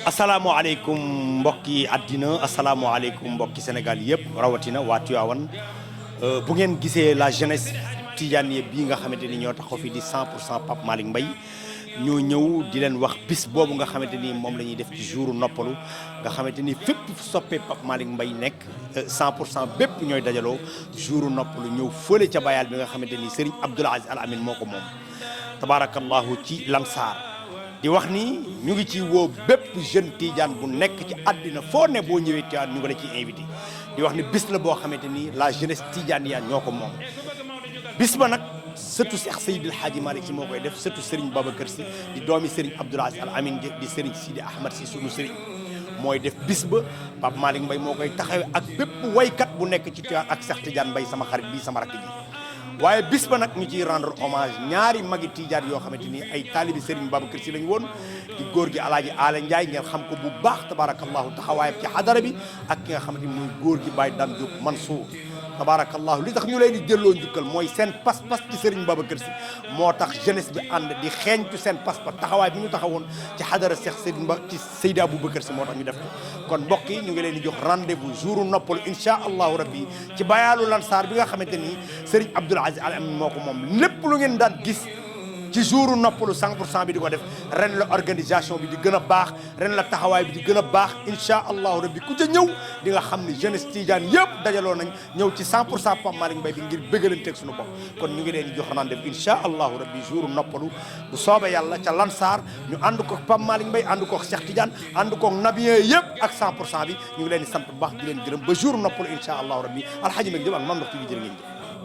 asalaamaaleykum mbokki àddina asalaamaaleykum mbokki Sénégal yëpp rawatina waa Tivaouane bu ngeen gisee la jeunesse tidiane bii nga xamante ni ñoo taxaw fi di 100% Pape Malick Mbaye ñoo ñëw di leen wax bis boobu nga xamante ni moom la ñuy def ci jouru noppalu nga xamante ni fépp soppee Pape Malick Mbaye nekk 100% bépp ñooy dajaloo jouru noppalu ñëw fële ca bayal bi nga xamante ni Serigne Abdoul Aziz Al Amine moo ko moom tabaarakallahu ci Lansar di wax ni ñu ngi ci woo bépp jeune tidiane bu nekk ci àddina foo ne boo ñëwee Tivaouane ñu ngi la ciy invité di wax ni bis la boo xamante ni la jeunesse tidiane yaa ñoo ko moom bis ba nag sëtu Cheikh Seydil Hadji Malick Sy moo koy def sëtu Serigne Babacar Sy di doomi Serigne Abdoul Aziz Al Amine di Serigne Sidi Ahmad Sy sunu Serigne mooy def bis ba Pape Malick Mbaye moo koy taxawee ak bépp waykat bu nekk ci Tivaouane ak Cheikh Tidiane Mbaye sama xarit bii sama rakk ji waaye bis ba nag ñu ciy rendre hommage ñaari magi tidiane yoo xamante ni ay taalibi Serigne Babacar Sy lañu woon di góor gi alaaji Aala Ndiaye ngeen xam ko bu baax tabarakallahu taxawaayam ci xadara bi ak ki nga xamante ni muy góor gi Baye Dame Diop Mansour tabarakallahu li tax ñu leen di delloo njukkal mooy seen pas-pas ci Serigne Babacar Sy moo tax jeunesse bi ànd di xeeñtu seen pas-pas taxawaay bi ñu taxawoon ci xadara Cheikh Seydou Mba ci Seydi Aboubacar Sy moo tax ñu def ko kon mbokk yi ñu ngi leen di jox rendez-vous jouru noppalu insha allahu rabbi ci bayaalu Lansar bi nga xamante ni Serigne Abdoul Aziz Al Amine moo ko moom lépp lu ngeen daan gis ci jouru noppalu 100% bi di ko def ren la organisation bi di gën a baax ren la taxawaay bi di gën a baax insha allahu rabbi ku ca ñëw di nga xam ne jeunesse tidiane yëpp dajaloo nañ ñëw ci 100% Pape Malick Mbaye bi ngir bëggalanteeg suñu bopp kon ñu ngi leen di jox rendez-vous insha allahu rabbi jouru noppalu bu soobee yàlla ca Lansar ñu ànd ko Pape Malick Mbaye ànd ko Cheikh Tidiane ànd ko nabien yëpp ak 100% bi ñu ngi leen di sant bu baax di leen gërëm ba jouru noppalu insha allahu rabbi alhaji Malick Diop ak Mame Ndokh TV jërë ngeen jëf